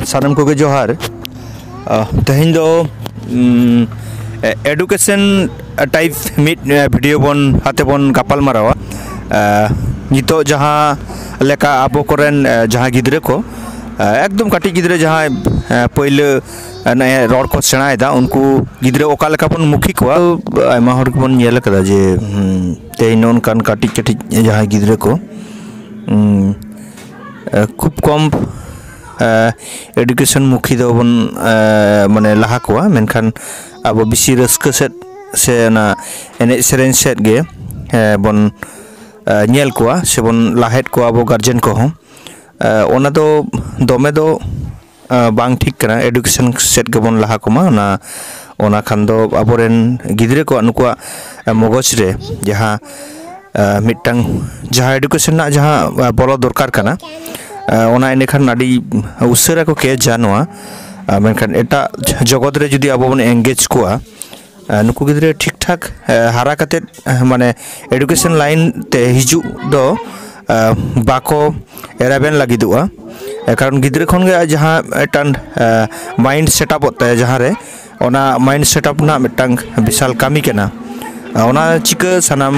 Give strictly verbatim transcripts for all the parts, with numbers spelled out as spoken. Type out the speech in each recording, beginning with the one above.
ᱥᱟᱱᱟᱢ ᱠᱚᱜᱮ ᱡᱚᱦᱟᱨ᱾ ᱛᱮᱦᱮᱧ ᱫᱚ ᱮᱰᱩᱠᱮᱥᱚᱱ ᱴᱟᱭᱤᱯ ᱢᱤᱫ ᱵᱷᱤᱰᱤᱭᱳ ᱵᱚᱱ ᱟᱛᱮ ᱵᱚᱱ ᱜᱟᱯᱟᱞ ᱢᱟᱨᱟᱣᱟ᱾ ᱱᱤᱛᱚᱜ ᱡᱟᱦᱟᱸ ᱞᱮᱠᱟ ᱟᱵᱚ ᱠᱚᱨᱮᱱ ᱡᱟᱦᱟᱸ ᱜᱤᱫᱽᱨᱟᱹ ᱠᱚ, ᱮᱠᱫᱚᱢ ᱠᱟᱹᱴᱤᱡ ᱜᱤᱫᱽᱨᱟᱹ ᱡᱟᱦᱟᱸᱭ ᱯᱟᱹᱭᱞᱟᱹ ᱱᱮᱜᱼᱮ ᱨᱚᱲ ᱠᱚ ᱥᱮᱬᱟᱭᱮᱫᱟ, ᱩᱱᱠᱩ ᱜᱤᱫᱽᱨᱟᱹ ᱚᱠᱟ ᱞᱮᱠᱟ ᱵᱚᱱ ᱢᱩᱠᱷᱤ ᱠᱚᱣᱟ᱾ ᱟᱭᱢᱟ ᱦᱚᱲ ᱜᱮᱵᱚᱱ ᱧᱮᱞ ᱟᱠᱟᱫᱟ ᱡᱮ ᱛᱮᱦᱮᱧ ᱱᱚᱜᱼᱚ ᱱᱚᱝᱠᱟᱱ ᱠᱟᱹᱴᱤᱡ ᱠᱟᱹᱴᱤᱡ ᱡᱟᱦᱟᱸᱭ ᱜᱤᱫᱽᱨᱟᱹ ᱠᱚ ᱠᱷᱩᱵ ᱠᱚᱢ ᱮᱰᱩᱠᱮᱥᱚᱱ ᱢᱩᱠᱷᱤ ᱫᱚᱵᱚᱱ ᱢᱟᱱᱮ ᱞᱟᱦᱟ ᱠᱚᱣᱟ, ᱢᱮᱱᱠᱷᱟᱱ ᱟᱵᱚ ᱵᱮᱥᱤ ᱨᱟᱹᱥᱠᱟᱹ ᱥᱮᱫ ᱥᱮ ᱚᱱᱟ ᱮᱱᱮᱡ ᱥᱮᱨᱮᱧ ᱥᱮᱫ ᱜᱮ ᱵᱚᱱ ᱧᱮᱞ ᱠᱚᱣᱟ ᱥᱮᱵᱚᱱ ᱞᱟᱦᱮᱫ ᱠᱚᱣᱟ ᱟᱵᱚ ᱜᱟᱨᱡᱮᱱ ᱠᱚᱦᱚᱸ᱾ ᱚᱱᱟ ᱫᱚ ᱫᱚᱢᱮ ᱫᱚ ᱵᱟᱝ ᱴᱷᱤᱠ ᱠᱟᱱᱟ᱾ ᱮᱰᱩᱠᱮᱥᱚᱱ ᱥᱮᱫ ᱜᱮᱵᱚᱱ ᱞᱟᱦᱟ ᱠᱚᱢᱟ᱾ ᱚᱱᱟ ᱚᱱᱟ ᱠᱷᱟᱱ ᱫᱚ ᱟᱵᱚᱨᱮᱱ ᱜᱤᱫᱽᱨᱟᱹ ᱠᱚᱣᱟᱜ, ᱱᱩᱠᱩᱣᱟᱜ ᱢᱚᱜᱚᱡᱽ ᱨᱮ ᱡᱟᱦᱟᱸ ᱢᱤᱫᱴᱟᱝ ᱡᱟᱦᱟᱸ ᱮᱰᱩᱠᱮᱥᱚᱱ ᱨᱮᱱᱟᱜ ᱡᱟᱦᱟᱸ ᱵᱚᱞᱚ ᱫᱚᱨᱠᱟᱨ ᱠᱟᱱᱟ, ᱚᱱᱟ ᱮᱸᱰᱮᱠᱷᱟᱱ ᱟᱹᱰᱤ ᱩᱥᱟᱹᱨᱟ ᱠᱚ ᱠᱮᱪᱟ ᱱᱚᱣᱟ᱾ ᱢᱮᱱᱠᱷᱟᱱ ᱮᱴᱟᱜ ᱡᱚᱜᱚᱛ ᱨᱮ ᱡᱩᱫᱤ ᱟᱵᱚ ᱵᱚᱱ ᱮᱱᱜᱮᱡᱽ ᱠᱚᱣᱟ, ᱱᱩᱠᱩ ᱜᱤᱫᱽᱨᱟᱹ ᱴᱷᱤᱠ ᱴᱷᱟᱠ ᱦᱟᱨᱟ ᱠᱟᱛᱮᱫ ᱢᱟᱱᱮ ᱮᱰᱩᱠᱮᱥᱚᱱ ᱞᱟᱭᱤᱱ ᱛᱮ ᱦᱤᱡᱩᱜ ᱫᱚ ᱵᱟᱠᱚ ᱨᱮᱵᱮᱱ ᱞᱟᱹᱜᱤᱫᱚᱜᱼᱟ᱾ ᱠᱟᱨᱚᱱ ᱜᱤᱫᱽᱨᱟᱹ ᱠᱷᱚᱱ ᱜᱮ ᱟᱡ ᱡᱟᱦᱟᱸ ᱢᱤᱫᱴᱟᱝ ᱢᱟᱭᱤᱱᱰ ᱥᱮᱴᱟᱯᱚᱜ ᱛᱟᱭᱟ, ᱡᱟᱦᱟᱸ ᱨᱮ ᱚᱱᱟ ᱢᱟᱭᱤᱱᱰ ᱥᱮᱴᱟᱯ ᱨᱮᱱᱟᱜ ᱢᱤᱫᱴᱟᱝ ᱵᱤᱥᱟᱞ ᱠᱟᱹᱢᱤ ᱠᱟᱱᱟ᱾ ᱚᱱᱟ ᱪᱤᱠᱟᱹ ᱥᱟᱱᱟᱢ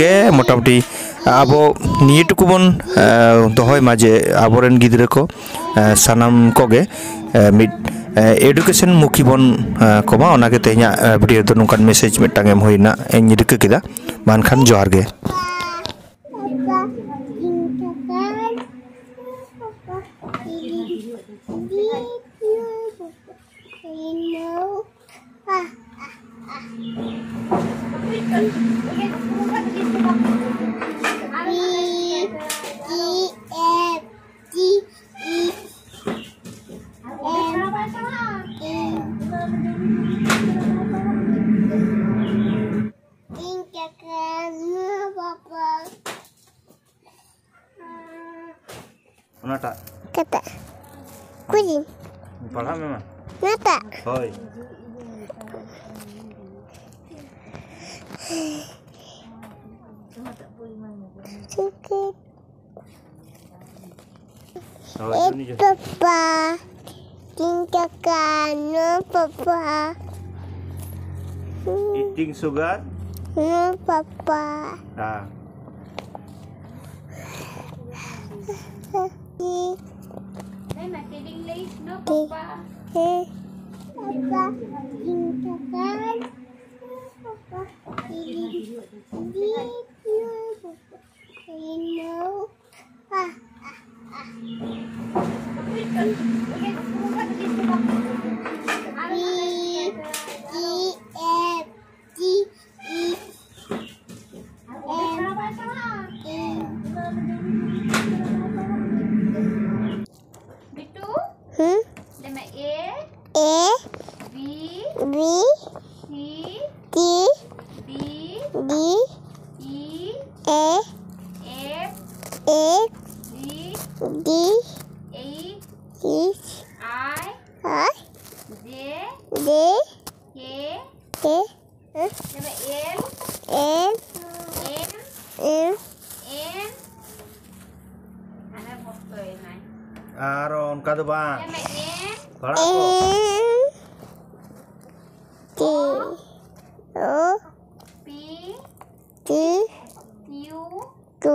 ᱜᱮ ᱢᱚᱴᱟᱢᱩᱴᱤ ᱟᱵᱚ ᱱᱤᱭᱟᱹ ᱴᱩᱠᱩ ᱵᱚᱱ ᱫᱚᱦᱚᱭ ᱢᱟ ᱡᱮ ᱟᱵᱚᱨᱮᱱ ᱜᱤᱫᱽᱨᱟᱹ ᱠᱚ ᱥᱟᱱᱟᱢ ᱠᱚᱜᱮ ᱢᱤᱫ ᱮᱰᱩᱠᱮᱥᱚᱱ ᱢᱩᱠᱷᱤ ᱵᱚᱱ ᱠᱚᱢᱟ᱾ ᱚᱱᱟᱜᱮ ᱛᱮᱦᱮᱧᱟᱜ ᱵᱷᱤᱰᱤᱭᱳ ᱫᱚ ᱱᱚᱝᱠᱟᱱ ᱢᱮᱥᱮᱡᱽ ᱢᱤᱫᱴᱟᱝ ᱮᱢ ᱦᱩᱭᱱᱟ, ᱤᱧ ᱨᱤᱠᱟᱹ ᱠᱮᱫᱟ᱾ ᱢᱟ ᱮᱱᱠᱷᱟᱱ ᱡᱚᱦᱟᱨ ᱜᱮ᱾ ᱚᱱᱟᱴᱟᱜ᱾ ᱠᱟᱴᱟ᱾ ᱠᱩᱞᱤ᱾ ᱯᱟᱲᱦᱟᱜ ᱢᱮ ᱢᱟ᱾ ᱱᱟᱴᱟᱜ᱾ ᱦᱳᱭ᱾ ᱪᱤᱠᱟᱹ᱾ Oh, Juni, Juni. Papa. Eating chocolate. No, Papa. Eating sugar. No, Papa. Ah. Hey, my feeling late. No, Papa. Hey, Papa. Eating chocolate. No, Papa. Eating, no, Papa. No. Bitu? Hmm? Lema A. A. B. B. C. T. D. D. E. A. F. F. G. G. H. H. I. I. J. J. K. K. Lema L. L. M. M. M. ᱟᱨᱚ ᱚᱱᱠᱟ ᱫᱚ ᱵᱟᱝ᱾ ᱞᱮᱢᱮ M. ᱯᱟᱲᱦᱟᱜ ᱠᱚ᱾ M. T. O. P. T. Q. Q.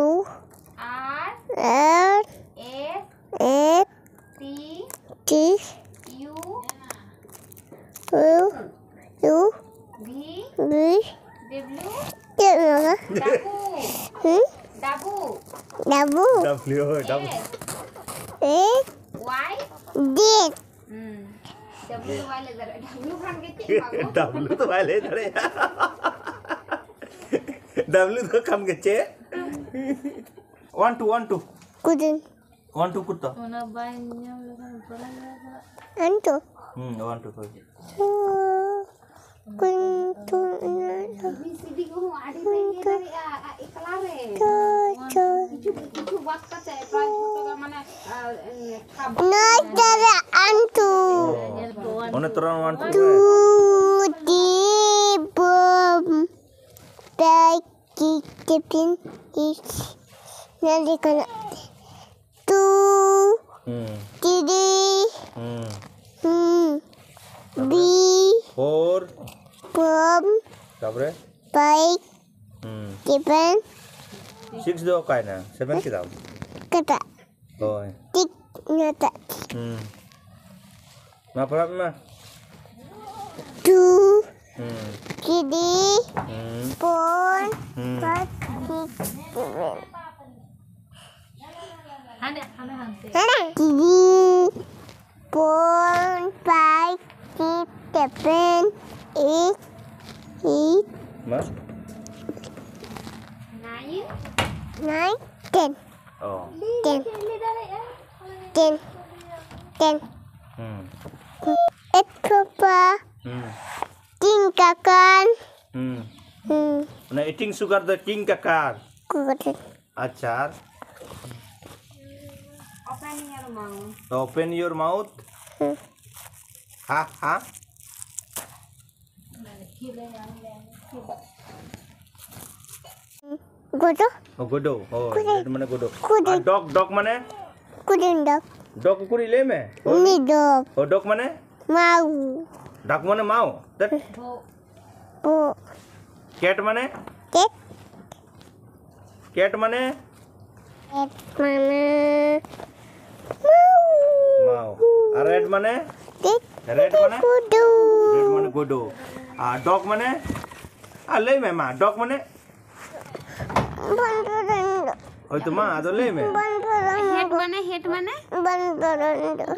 R. R. S. S. T. T. U. U. U. V. V. W. Cik mana? Dabu. Hmm? Dabu. Dabu. W, dabu. S. S. Y. D. Hmm. W ᱵᱟᱭ ᱞᱟᱹᱭ ᱫᱟᱲᱮᱭᱟᱜᱼᱟ᱾ W ᱠᱷᱟᱱ ᱜᱮ ᱪᱮᱫ ᱵᱟᱵᱩ? W ᱫᱚ ᱵᱟᱭ ᱞᱟᱹᱭ ᱫᱟᱲᱮᱭᱟᱜᱼᱟ᱾ W ᱫᱚ ᱠᱷᱟᱱ ᱜᱮ ᱪᱮᱫ? One, two, one, two. ᱠᱩᱫᱩᱢ᱾ One, two ᱠᱩᱨᱛᱟ᱾ ᱚᱱᱟ ᱵᱟᱭ ᱧᱟᱢ ᱞᱮᱠᱷᱟᱱ ᱵᱟᱭ ᱧᱟᱢᱟ᱾ One, two. ᱦᱩᱸ, one, two ᱠᱚ ᱦᱤᱡᱩᱜ᱾ ᱠᱩᱫᱩᱢ, ᱠᱩᱫᱩᱢ, ᱠᱩᱫᱩᱢ᱾ ᱵᱤ ᱥᱤ ᱰᱤ ᱠᱚᱦᱚᱸ ᱟᱹᱰᱤ ᱨᱮᱸᱜᱮᱡ ᱫᱟᱲᱮᱭᱟᱜᱼᱟ, ᱟᱡ ᱮᱠᱞᱟ ᱨᱮ᱾ ᱠᱤᱪᱷᱩ, ᱠᱤᱪᱷᱩ ᱵᱟᱫ ᱠᱟᱛᱮ ᱯᱨᱟᱭ ᱡᱷᱚᱛᱚ ᱜᱮ ᱢᱟᱱᱮ, ᱟᱨ, ᱮ, ᱴᱷᱟᱯ ᱱᱚᱭ ᱛᱚᱨᱟ one, two. ᱚᱱᱮ ᱛᱚᱨᱟ one, two. ᱴᱩ ᱰᱤ ᱵᱚᱢ ᱯᱮ ᱠᱤ ᱴᱤᱯᱤᱱ ᱤᱥ ᱱᱟᱹᱰᱤ ᱠᱟᱱᱟ᱾ ᱴᱩ ᱦᱩᱸ᱾ ᱛᱤᱨᱤ᱾ ᱦᱩᱸ᱾ ᱦᱩᱸ᱾ ᱛᱟᱯᱚᱨᱮ? ᱵᱤ᱾ ᱯᱷᱳᱨ᱾ ᱯᱷᱳᱢ᱾ ᱛᱟᱯᱚᱨᱮ? ᱯᱟᱭᱤᱠ᱾ ᱦᱩᱸ᱾ ᱥᱮᱵᱷᱮᱱ᱾ ᱥᱤᱠᱥ ᱫᱚ ᱚᱠᱟᱭᱮᱱᱟ? ᱥᱮᱵᱷᱮᱱ ᱠᱮᱫᱟᱢ? ᱠᱟᱴᱟ᱾ ᱦᱳᱭ᱾ ᱴᱷᱤᱠ ᱱᱚᱛᱮ᱾ ᱦᱩᱸ᱾ ᱢᱟ ᱯᱟᱲᱦᱟᱜ ᱢᱮ ᱢᱟ᱾ ᱴᱩ᱾ ᱦᱩᱸ᱾ ᱛᱷᱨᱤ᱾ ᱦᱩᱸ᱾ ᱯᱷᱳᱨ᱾ ᱦᱩᱸ᱾ Five, six, seven. ᱦᱟᱱᱮ, ᱦᱟᱱᱮ ᱦᱟᱱᱛᱮ᱾ ᱦᱟᱱᱮ᱾ Three, four, five, six, seven, eight, eight. ᱢᱟ᱾ ᱱᱟᱭᱤᱱ᱾ ᱱᱟᱭᱤᱱ, ᱴᱮᱱ᱾ ᱚ᱾ ᱴᱮᱱ᱾ ᱴᱮᱱ᱾ ᱴᱮᱱ᱾ ᱦᱩᱸ᱾ ᱮᱠ ᱴᱷᱚᱯᱟ᱾ ᱦᱩᱸ᱾ ᱛᱤᱱ ᱠᱟᱠᱟᱱ᱾ ᱦᱩᱸ᱾ ᱦᱩᱸ᱾ ᱚᱱᱟ ᱤᱴᱤᱝ ᱥᱩᱜᱟᱨ ᱫᱚ ᱠᱤᱝ ᱠᱟᱠᱟᱨ᱾ ᱠᱩᱠᱩᱴᱤ᱾ ᱟᱪᱪᱷᱟ, ᱟᱨ? Open your mouth. ᱦᱩᱸ᱾ ᱦᱟ, ᱦᱟ᱾ ᱜᱚᱰᱚ᱾ ᱚ, ᱜᱚᱰᱚ᱾ ᱚ, ᱠᱩᱰᱤ᱾ ᱨᱮᱰ ᱢᱟᱱᱮ ᱜᱚᱰᱚ᱾ ᱠᱩᱰᱤ᱾ ᱟᱨ ᱰᱚᱜ, ᱰᱚᱜ ᱢᱟᱱᱮ? ᱠᱩᱰᱤ ᱰᱚᱜ᱾ ᱰᱚᱜ ᱩᱠᱩᱨᱤᱡ ᱞᱟᱹᱭ ᱢᱮ᱾ ᱩᱱᱤ ᱰᱚᱜ᱾ ᱚ, ᱰᱚᱜ ᱢᱟᱱᱮ? ᱢᱟᱣ᱾ ᱰᱟᱠ ᱢᱟᱱᱮ ᱢᱟᱣ᱾ ᱫᱮᱴ᱾ ᱵᱚ᱾ ᱠᱮᱴ ᱢᱟᱱᱮ? ᱠᱮᱴ᱾ ᱠᱮᱴ ᱢᱟᱱᱮ? ᱠᱮᱴ ᱢᱟᱱᱮ ᱢᱟᱣ᱾ ᱢᱟᱣ᱾ ᱟᱨ ᱨᱮᱰ ᱢᱟᱱᱮ? ᱨᱮᱰ᱾ ᱨᱮᱰ ᱢᱟᱱᱮ? ᱜᱩᱰᱩ᱾ ᱨᱮᱰ ᱢᱟᱱᱮ ᱜᱩᱰᱩ᱾ ᱟᱨ ᱰᱚᱜ ᱢᱟᱱᱮ? ᱟᱨ ᱞᱟᱹᱭ ᱢᱮ ᱢᱟ, ᱰᱚᱜ ᱢᱟᱱᱮ? ᱵᱚᱱᱫᱚᱨᱚᱱᱰᱚ᱾ ᱦᱳᱭ ᱛᱚ ᱢᱟ, ᱟᱫᱚ ᱞᱟᱹᱭ ᱢᱮ᱾ ᱵᱚᱱᱫᱚᱨᱚᱱᱰᱚ᱾ ᱦᱮᱰ ᱢᱟᱱᱮ, ᱦᱮᱰ ᱢᱟᱱᱮ? ᱵᱚᱱᱫᱚᱨᱚᱱᱰᱚ᱾